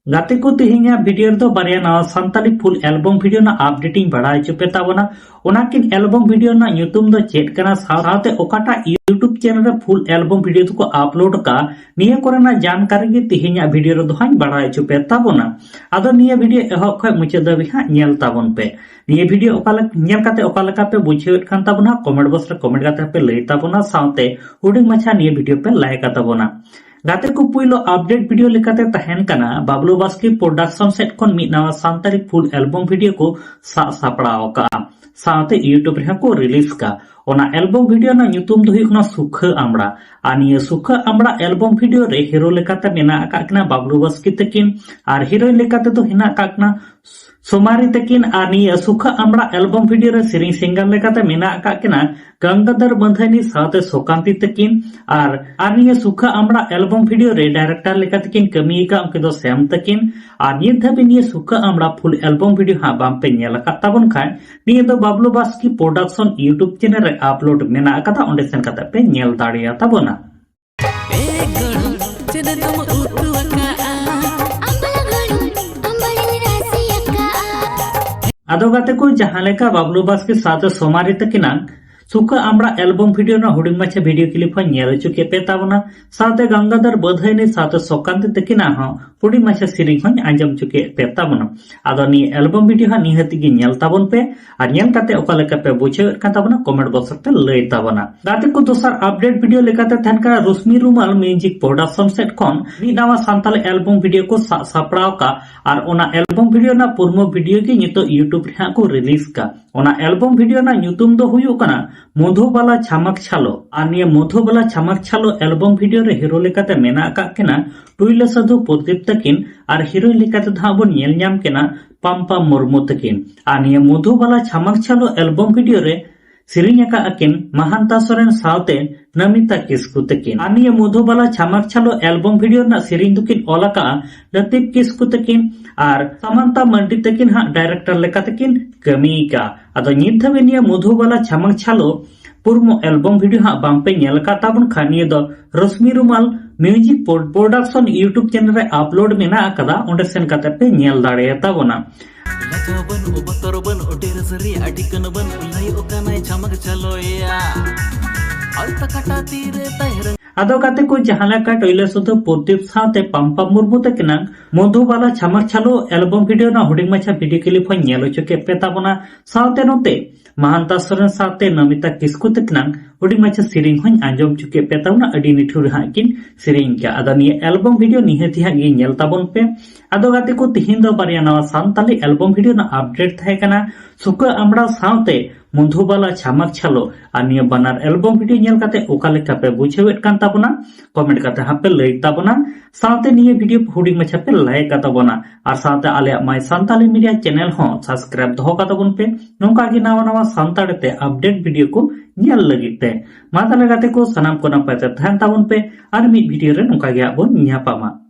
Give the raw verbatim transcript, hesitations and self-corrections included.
ᱜᱟᱛᱮ ᱠᱚ, ᱛᱮᱦᱮᱧᱟᱜ ᱵᱷᱤᱰᱤᱭᱳ ᱨᱮᱫᱚ ᱵᱟᱨᱭᱟ ᱱᱟᱣᱟ ᱥᱟᱱᱛᱟᱞᱤ ᱯᱷᱩᱞ ᱮᱞᱵᱚᱢ ᱵᱷᱤᱰᱤᱭᱳ ᱨᱮᱱᱟᱜ ᱟᱯᱰᱮᱴ ᱤᱧ ᱵᱟᱲᱟᱭ ᱦᱚᱪᱚ ᱯᱮ ᱛᱟᱵᱚᱱᱟ᱾ ᱚᱱᱟᱠᱤᱱ ᱮᱞᱵᱚᱢ ᱵᱷᱤᱰᱤᱭᱳ ᱨᱮᱱᱟᱜ ᱧᱩᱛᱩᱢ ᱫᱚ ᱪᱮᱫ ᱠᱟᱱᱟ, ᱥᱟᱶᱛᱮ ᱚᱠᱟᱴᱟᱜ YouTube ᱪᱮᱱᱮᱞ ᱨᱮ ᱯᱷᱩᱞ ᱮᱞᱵᱚᱢ ᱵᱷᱤᱰᱤᱭᱳ ᱫᱚᱠᱚ ᱟᱯᱞᱳᱰ ᱠᱟᱜᱼᱟ, ᱱᱤᱭᱟᱹ ᱠᱚᱨᱮᱱᱟᱜ ᱡᱟᱱᱠᱟᱨᱤ ᱜᱮ ᱛᱮᱦᱮᱧᱟᱜ ᱵᱷᱤᱰᱤᱭᱳ ᱨᱮᱫᱚ ᱦᱟᱸᱜ ᱤᱧ ᱵᱟᱲᱟᱭ ᱦᱚᱪᱚ ᱯᱮ ᱛᱟᱵᱚᱱᱟ᱾ ᱟᱫᱚ ᱱᱤᱭᱟᱹ ᱵᱷᱤᱰᱤᱭᱳ ᱮᱦᱚᱵ ᱠᱷᱚᱱ ᱢᱩᱪᱟᱹᱫ ᱫᱷᱟᱹᱵᱤᱡ ᱦᱟᱸᱜ ᱧᱮᱞ ᱛᱟᱵᱚᱱ ᱯᱮ᱾ ᱱᱤᱭᱟᱹ ᱵᱷᱤᱰᱤᱭᱳ ᱚᱠᱟ ᱞᱮᱠ-, ᱧᱮᱞ ᱠᱟᱛᱮ ᱚᱠᱟ ᱞᱮᱠᱟ ᱯᱮ ᱵᱩᱡᱷᱟᱹᱣᱮᱫ ᱠᱟᱱ ᱛᱟᱵᱚᱱᱟ, ᱠᱚᱢᱮᱱᱴ ᱵᱚᱠᱥ ᱨᱮ ᱠᱚᱢᱮᱱᱴ ᱠᱟᱛᱮ ᱯᱮ ᱞᱟᱹᱭ ᱛᱟᱵᱚᱱᱟ, ᱥᱟᱶᱛᱮ ᱦᱩᱰᱤᱧ ᱢᱟᱪᱷᱟ ᱱᱤᱭᱟᱹ ᱵᱷᱤᱰᱤᱭᱳ ᱯᱮ ᱞᱟᱭᱤᱠ ᱟ ᱛᱟᱵᱚᱱᱟ᱾ ᱜᱟᱛᱮ ᱠᱚ, ᱯᱩᱭᱞᱩ ᱟᱯᱰᱮᱴ ᱵᱷᱤᱰᱤᱭᱳ ᱞᱮᱠᱟᱛᱮ ᱛᱟᱦᱮᱱ ᱠᱟᱱᱟ ᱵᱟᱵᱞᱩ ᱵᱟᱥᱠᱮ ᱯᱨᱚᱰᱟᱠᱥᱚᱱ ᱥᱮᱫ ᱠᱷᱚᱱ ᱢᱤᱫ ᱱᱟᱣᱟ ᱥᱟᱱᱛᱟᱲᱤ ᱯᱷᱩᱞ ᱮᱞᱵᱚᱢ ᱵᱷᱤᱰᱤᱭᱳ ᱠᱚ ᱥᱟᱵ ᱥᱟᱯᱲᱟᱣ ᱟᱠᱟᱫᱼᱟ, ᱥᱟᱶᱛᱮ YouTube ᱨᱮᱦᱚᱸ ᱠᱚ ᱨᱤᱞᱤᱡᱽ ᱠᱟᱜᱼᱟ᱾ ᱚᱱᱟ ᱮᱞᱵᱚᱢ ᱵᱷᱤᱰᱤᱭᱳ ᱨᱮᱱᱟᱜ ᱧᱩᱛᱩᱢ ᱫᱚ ᱦᱩᱭᱩᱜ ᱠᱟᱱᱟ ᱥᱩᱠᱷᱟᱹ ᱟᱢᱲᱟ᱾ ᱟᱨ ᱱᱤᱭᱟᱹ ᱥᱩᱠᱷᱟᱹ ᱟᱢᱲᱟ ᱮᱞᱵᱚᱢ ᱵᱷᱤᱰᱤᱭᱳ ᱨᱮ ᱦᱤᱨᱳ ᱞᱮᱠᱟᱛᱮ ᱢᱮᱱᱟᱜ ᱟᱠᱟᱫ ᱠᱤᱱᱟ ᱵᱟᱵᱞᱩ ᱵᱟᱥᱠᱮ ᱛᱟᱹᱠᱤᱱ, ᱟᱨ ᱦᱤᱨᱳᱭᱤᱱ ᱞᱮᱠᱟᱛᱮ ᱫᱚ ᱦᱮᱱᱟᱜ ᱟᱠᱟᱫ ᱠᱤᱱᱟ ᱥᱳᱢᱟᱨᱤ ᱛᱟᱹᱠᱤᱱ᱾ ᱟᱨ ᱱᱤᱭᱟᱹ ᱥᱩᱠᱷᱟᱹ ᱟᱢᱲᱟ ᱮᱞᱵᱚᱢ ᱵᱷᱤᱰᱤᱭᱳ ᱨᱮ ᱥᱮᱨᱮᱧ ᱥᱤᱝᱜᱟᱨ ᱞᱮᱠᱟᱛᱮ ᱢᱮᱱᱟᱜ ᱟᱠᱟᱫ ᱠᱤᱱᱟ ᱜᱟᱝᱜᱟᱫᱷᱟᱨ ᱢᱟᱹᱫᱷᱟᱹᱱᱤ ᱥᱟᱶᱛᱮ ᱥᱩᱠᱟᱱᱛᱤ ᱛᱟᱹᱠᱤᱱ᱾ ᱟᱨ, ᱟᱨ ᱱᱤᱭᱟᱹ ᱥᱩᱠᱷᱟᱹ ᱟᱢᱲᱟ ᱮᱞᱵᱚᱢ ᱵᱷᱤᱰᱤᱭᱳ ᱨᱮ ᱰᱟᱭᱨᱮᱠᱴᱚᱨ ᱞᱮᱠᱟ ᱛᱮᱠᱤᱱ ᱠᱟᱹᱢᱤ ᱟᱠᱟᱫ, ᱩᱱᱠᱤᱱ ᱫᱚ ᱥᱮᱢ ᱛᱟᱹᱠᱤᱱ᱾ ᱟᱨ ᱱᱤᱛ ᱫᱷᱟᱹᱵᱤᱡ ᱱᱤᱭᱟᱹ ᱥᱩᱠᱷᱟᱹ ᱟᱢᱲᱟ ᱯᱷᱩᱞ ᱮᱞᱵᱚᱢ ᱵᱷᱤᱰᱤᱭᱳ ᱦᱟᱸᱜ ᱵᱟᱝ ᱯᱮ ᱧᱮᱞ ᱟᱠᱟᱫ ᱛᱟᱵᱚᱱ ᱠᱷᱟᱱ, ᱱᱤᱭᱟᱹ ᱫᱚ ᱵᱟᱵᱞᱩ ᱵᱟᱥᱠᱮ ᱯᱨᱚᱰᱟᱠᱥᱚᱱ YouTube ᱪᱮᱱᱮᱞ ᱨᱮ ᱟᱯᱞᱳᱰ ᱢᱮᱱᱟᱜ ᱟᱠᱟᱫᱟ, ᱚᱸᱰᱮ ᱥᱮᱱ ᱠᱟᱛᱮ ᱯᱮ ᱧᱮᱞ ᱫᱟᱲᱮᱭᱟ ᱛᱟᱵᱚᱱᱟ᱾ ᱮ ᱜᱚᱲᱚᱢ, ᱪᱮᱫ ᱫᱚᱢ ᱩᱛᱩ ᱟᱠᱟᱜᱼᱟ? ᱟᱢᱵᱟᱞᱟ ᱜᱚᱲᱚᱢ, ᱟᱢᱵᱟᱞᱤᱧ ᱨᱟᱥᱮ ᱟᱠᱟᱜᱼᱟ᱾ ᱟᱫᱚ ᱜᱟᱛᱮ ᱠᱚ, ᱡᱟᱦᱟᱸ ᱞᱮᱠᱟ ᱵᱟᱵᱞᱩ ᱵᱟᱥᱠᱮ ᱥᱟᱶᱛᱮ ᱥᱳᱢᱟᱨᱤ ᱛᱟᱹᱠᱤᱱᱟᱜ ᱥᱩᱠᱷᱟᱹ ᱟᱢᱲᱟ ᱮᱞᱵᱚᱢ ᱵᱷᱤᱰᱤᱭᱳ ᱨᱮᱱᱟᱜ ᱦᱩᱰᱤᱧ ᱢᱟᱪᱷᱟ ᱵᱷᱤᱰᱤᱭᱳ ᱠᱞᱤᱯ ᱦᱚᱸ ᱧᱮᱞ ᱦᱚᱪᱚ ᱠᱮᱫ ᱯᱮ ᱛᱟᱵᱚᱱᱟ, ᱥᱟᱶᱛᱮ ᱜᱟᱝᱜᱟᱫᱷᱚᱨ ᱵᱟᱹᱫᱷᱟᱹᱭᱱᱤ ᱥᱟᱶᱛᱮ ᱥᱩᱠᱟᱱᱛᱤ ᱛᱟᱹᱠᱤᱱᱟᱜ ᱦᱚᱸ ᱦᱩᱰᱤᱧ ᱢᱟᱪᱷᱟ ᱥᱮᱨᱮᱧ ᱦᱚᱸᱧ ᱟᱸᱡᱚᱢ ᱦᱚᱪᱚ ᱠᱮᱫ ᱯᱮ ᱛᱟᱵᱚᱱᱟ᱾ ᱟᱫᱚ ᱱᱤᱭᱟᱹ ᱮᱞᱵᱚᱢ ᱵᱷᱤᱰᱤᱭᱳ ᱦᱟᱸᱜ ᱱᱤᱦᱟᱹᱛ ᱜᱮ ᱧᱮᱞ ᱛᱟᱵᱚᱱ ᱯᱮ, ᱟᱨ ᱧᱮᱞ ᱠᱟᱛᱮ ᱚᱠᱟ ᱞᱮᱠᱟ ᱯᱮ ᱵᱩᱡᱷᱟᱹᱣᱮᱫ ᱠᱟᱱ ᱛᱟᱵᱚᱱᱟ, ᱠᱚᱢᱮᱱᱴ ᱵᱚᱠᱥ ᱨᱮᱯᱮ ᱞᱟᱹᱭ ᱛᱟᱵᱚᱱᱟ᱾ ᱜᱟᱛᱮ ᱠᱚ, ᱫᱚᱥᱟᱨ ᱟᱯᱰᱮᱴ ᱵᱷᱤᱰᱤᱭᱳ ᱞᱮᱠᱟᱛᱮ ᱛᱟᱦᱮᱱ ᱠᱟᱱᱟ ᱨᱩᱥᱢᱤ ᱨᱩᱢᱟᱞ ᱢᱤᱣᱡᱤᱠ ᱯᱨᱚᱰᱟᱠᱥᱚᱱ ᱥᱮᱫ ᱠᱷᱚᱱ ᱢᱤᱫ ᱱᱟᱣᱟ ᱥᱟᱱᱛᱟᱲᱤ ᱮᱞᱵᱚᱢ ᱵᱷᱤᱰᱤᱭᱳ ᱠᱚ ᱥᱟᱵ ᱥᱟᱯᱲᱟᱣ ᱟᱠᱟᱫ, ᱟᱨ ᱚᱱᱟ ᱮᱞᱵᱚᱢ ᱵᱷᱤᱰᱤᱭᱳ ᱨᱮᱱᱟᱜ ᱯᱩᱨᱢᱚ ᱵᱷᱤᱰᱤᱭᱳ ᱜᱮ ᱱᱤᱛᱚᱜ YouTube ᱨᱮ ᱦᱟᱸᱜ ᱠᱚ ᱨᱤᱞᱤᱡᱽ ᱠᱟᱜ᱾ ᱚᱱᱟ ᱮᱞᱵᱚᱢ ᱵᱷᱤᱰᱤᱭᱳ ᱨᱮᱱᱟᱜ ᱧᱩᱛᱩᱢ ᱫᱚ ᱦᱩᱭᱩᱜ ᱠᱟᱱᱟ ᱢᱚᱫᱷᱩᱵᱟᱞᱟ ᱪᱷᱟᱢᱟᱠ ᱪᱷᱟᱞᱚ᱾ ᱟᱨ ᱱᱤᱭᱟᱹ ᱢᱚᱫᱷᱩᱵᱟᱞᱟ ᱪᱷᱟᱢᱟᱠ ᱪᱷᱟᱞᱚ ᱮᱞᱵᱚᱢ ᱵᱷᱤᱰᱤᱭᱳ ᱨᱮ ᱦᱤᱨᱳ ᱞᱮᱠᱟᱛᱮ ᱢᱮᱱᱟᱜ ᱟᱠᱟᱫ ᱠᱤᱱᱟ ᱴᱩᱭᱞᱟᱹ ᱥᱟᱹᱫᱷᱩ ᱯᱨᱚᱫᱤᱯ ᱛᱟᱹᱠᱤᱱ, ᱟᱨ ᱦᱤᱨᱳᱭᱤᱱ ᱞᱮᱠᱟᱛᱮ ᱫᱚ ᱦᱟᱸᱜ ᱵᱚᱱ ᱧᱮᱞ ᱧᱟᱢ ᱠᱤᱱᱟ ᱯᱟᱢᱯᱟ ᱢᱩᱨᱢᱩ ᱛᱟᱹᱠᱤᱱ᱾ ᱟᱨ ᱱᱤᱭᱟᱹ ᱢᱚᱫᱷᱩᱵᱟᱞᱟ ᱪᱷᱟᱢᱟᱠ ᱪᱷᱟᱞᱚ ᱮᱞᱵᱚᱢ ᱵᱷᱤᱰᱤᱭᱳ ᱨᱮ ᱥᱮᱨᱮᱧ ᱟᱠᱟᱫ ᱟᱹᱠᱤᱱ ᱢᱟᱦᱟᱱᱛᱟ ᱥᱚᱨᱮᱱ ᱥᱟᱶᱛᱮ ᱱᱟᱢᱤᱛᱟ ᱠᱤᱥᱠᱩ ᱛᱟᱹᱠᱤᱱ᱾ ᱟᱨ ᱱᱤᱭᱟᱹ ᱢᱚᱫᱷᱩᱵᱟᱞᱟ ᱪᱷᱟᱢᱟᱠ ᱪᱷᱟᱞᱚ ᱮᱞᱵᱚᱢ ᱵᱷᱤᱰᱤᱭᱳ ᱨᱮᱱᱟᱜ ᱥᱮᱨᱮᱧ ᱫᱚᱠᱤᱱ ᱚᱞ ᱟᱠᱟᱫᱼᱟ ᱞᱟᱹᱛᱤᱯ ᱠᱤᱥᱠᱩ ᱛᱟᱹᱠᱤᱱ, ᱟᱨ ᱥᱟᱢᱟᱱᱛᱟ ᱢᱟᱱᱰᱤ ᱛᱟᱹᱠᱤᱱ ᱦᱟᱸᱜ ᱰᱟᱭᱨᱮᱠᱴᱚᱨ ᱞᱮᱠᱟ ᱛᱮᱠᱤᱱ ᱠᱟᱹᱢᱤ ᱟᱠᱟᱫᱼᱟ᱾ ᱟᱫᱚ ᱱᱤᱛ ᱫᱷᱟᱹᱵᱤᱡ ᱱᱤᱭᱟᱹ ᱢᱚᱫᱷᱩᱵᱟᱞᱟ ᱪᱷᱟᱢᱟᱠ ᱪᱷᱟᱞᱚ ᱯᱩᱨᱢᱚ ᱮᱞᱵᱚᱢ ᱵᱷᱤᱰᱤᱭᱳ ᱦᱟᱸᱜ ᱵᱟᱝ ᱯᱮ ᱧᱮᱞ ᱟᱠᱟᱫ ᱛᱟᱵᱚᱱ ᱠᱷᱟᱱ, ᱱᱤᱭᱟᱹ ᱫᱚ ᱨᱚᱥᱢᱤ ᱨᱩᱢᱟᱞ ᱢᱤᱣᱡᱤᱠ ᱯᱨᱚᱰᱟᱠᱥᱚᱱ YouTube ᱪᱮᱱᱮᱞ ᱨᱮ ᱟᱯᱞᱳᱰ ᱢᱮᱱᱟᱜ ᱟᱠᱟᱫᱟ, ᱚᱸᱰᱮ ᱥᱮᱱ ᱠᱟᱛᱮ ᱯᱮ ᱧᱮᱞ ᱫᱟᱲᱮᱭᱟᱛᱟ ᱵᱚᱱᱟ᱾ ᱞᱟᱡᱟᱣ ᱵᱟᱹᱱᱩᱜ, ᱵᱚᱛᱚᱨ ᱵᱟᱹᱱᱩᱜ, ᱰᱮᱨ ᱥᱟᱹᱨᱤ ᱟᱹᱰᱤ ᱠᱟᱹᱱ ᱵᱟᱹᱱᱩᱜ, ᱞᱟᱹᱭᱚᱜ ᱠᱟᱱᱟᱭ ᱪᱷᱟᱢᱟᱠ ᱪᱷᱟᱞᱚᱭᱟ᱾ ᱟᱞᱛᱟ ᱠᱟᱴᱟ ᱛᱤᱨᱮ ᱛᱟᱭ ᱨᱟᱝ- ᱟᱫᱚ ᱜᱟᱛᱮ ᱠᱚ, ᱡᱟᱦᱟᱸ ᱞᱮᱠᱟ ᱴᱚᱭᱞᱮ ᱥᱩᱫᱷᱩ ᱯᱨᱚᱫᱤᱯ ᱥᱟᱶᱛᱮ ᱯᱟᱢᱯᱟ ᱢᱩᱨᱢᱩ ᱛᱟᱹᱠᱤᱱᱟᱜ ᱢᱚᱫᱷᱩᱵᱟᱞᱟ ᱪᱷᱟᱢᱟᱠ ᱪᱷᱟᱞᱚ ᱮᱞᱵᱚᱢ ᱵᱷᱤᱰᱤᱭᱳ ᱨᱮᱱᱟᱜ ᱦᱩᱰᱤᱧ ᱢᱟᱪᱷᱟ ᱵᱷᱤᱰᱤᱭᱳ ᱠᱞᱤᱯ ᱦᱚᱸ ᱧᱮᱞ ᱦᱚᱪᱚ ᱠᱮᱫ ᱯᱮ ᱛᱟᱵᱚᱱᱟ᱾ ᱥᱟᱶᱛᱮ ᱱᱚᱛᱮ ᱢᱟᱦᱟᱱᱛᱟ ᱥᱚᱨᱮᱱ ᱥᱟᱶᱛᱮ ᱱᱚᱢᱤᱛᱟ ᱠᱤᱥᱠᱩ ᱛᱟᱹᱠᱤᱱᱟᱜ ᱦᱩᱰᱤᱧ ᱢᱟᱪᱷᱟ ᱥᱮᱨᱮᱧ ᱦᱚᱸᱧ ᱟᱸᱡᱚᱢ ᱦᱚᱪᱚ ᱠᱮᱫ ᱯᱮ ᱛᱟᱵᱚᱱᱟ᱾ ᱟᱹᱰᱤ ᱱᱤᱴᱷᱩᱨ ᱦᱟᱸᱜ ᱠᱤᱱ ᱥᱮᱨᱮᱧ ᱠᱟᱜᱼᱟ᱾ ᱟᱫᱚ ᱱᱤᱭᱟᱹ ᱮᱞᱵᱚᱢ ᱵᱷᱤᱰᱤᱭᱳ ᱱᱤᱦᱟᱹᱛ ᱦᱟᱸᱜ ᱜᱮ ᱧᱮᱞ ᱛᱟᱵᱚᱱ ᱯᱮ᱾ ᱟᱫᱚ ᱜᱟᱛᱮ ᱠᱚ, ᱛᱤᱦᱤᱧ ᱫᱚ ᱵᱟᱨᱭᱟ ᱱᱟᱣᱟ ᱥᱟᱱᱛᱟᱞᱤ ᱮᱞᱵᱚᱢ ᱵᱷᱤᱰᱤᱭᱳ ᱨᱮᱱᱟᱜ ᱟᱯᱰᱮᱴ ᱛᱟᱦᱮᱸ ᱠᱟᱱᱟ᱾ ᱥᱩᱠᱟᱹ ᱟᱢᱲᱟ ᱥᱟᱶᱛᱮ ᱢᱚᱫᱷᱩᱵᱟᱞᱟ ᱪᱷᱟᱢᱟᱠ ᱪᱷᱟᱞᱚ ᱟᱨ ᱱᱤᱭᱟᱹ ᱵᱟᱱᱟᱨ ᱮᱞᱵᱚᱢ ᱵᱷᱤᱰᱤᱭᱳ ᱧᱮᱞ ᱠᱟᱛᱮ ᱚᱠᱟ ᱞᱮᱠᱟ ᱯᱮ ᱵᱩᱡᱷᱟᱹᱣᱮᱫ ᱠᱟᱱ ᱛᱟᱵᱚᱱᱟ, ᱠᱚᱢᱮᱱᱴ ᱠᱟᱛᱮ ᱦᱟᱸᱜ ᱯᱮ ᱞᱟᱹᱭ ᱛᱟᱵᱚᱱᱟ᱾ ᱥᱟᱶᱛᱮ ᱱᱤᱭᱟᱹ ᱵᱷᱤᱰᱤᱭᱳ ᱦᱩᱰᱤᱧ ᱢᱟᱪᱷᱟ ᱯᱮ ᱞᱟᱭᱤᱠ ᱠᱟᱛᱟ ᱵᱚᱱᱟ ᱟᱨ ᱥᱟᱶᱛᱮ ᱟᱞᱮᱭᱟᱜ ᱢᱟᱭ ᱥᱟᱱᱛᱟᱞᱤ ᱢᱤᱰᱤᱭᱟ ᱪᱮᱱᱮᱞ ᱦᱚᱸ ᱥᱟᱵᱥᱠᱨᱟᱭᱤᱵ ᱫᱚᱦᱚ ᱠᱟᱛᱟ ᱵᱚᱱ ᱯᱮ᱾ ᱱᱚᱝᱠᱟ ᱜᱮ ᱱᱟᱣᱟ ᱱᱟᱣᱟ ᱥᱟᱱᱛᱟᱲᱤ ᱛᱮ ᱟᱯᱰᱮᱴ ᱵᱷᱤᱰᱤᱭᱳ ᱠᱚ ᱧᱮᱞ ᱞᱟᱹᱜᱤᱫ ᱛᱮ᱾ ᱢᱟ ᱛᱟᱦᱞᱮ ᱜᱟᱛᱮ ᱠᱚ, ᱥᱟᱱᱟᱢ ᱠᱚ ᱱᱟᱯᱟᱭ ᱛᱮ ᱛᱟᱦᱮᱱ ᱛᱟᱵᱚᱱ ᱯᱮ ᱟᱨ ᱢᱤᱫ ᱵᱷᱤᱰᱤᱭᱳ ᱨᱮ ᱱᱚᱝᱠᱟ ᱜᱮ ᱦᱟᱸᱜ ᱵᱚᱱ ᱧᱟᱯᱟᱢᱟ᱾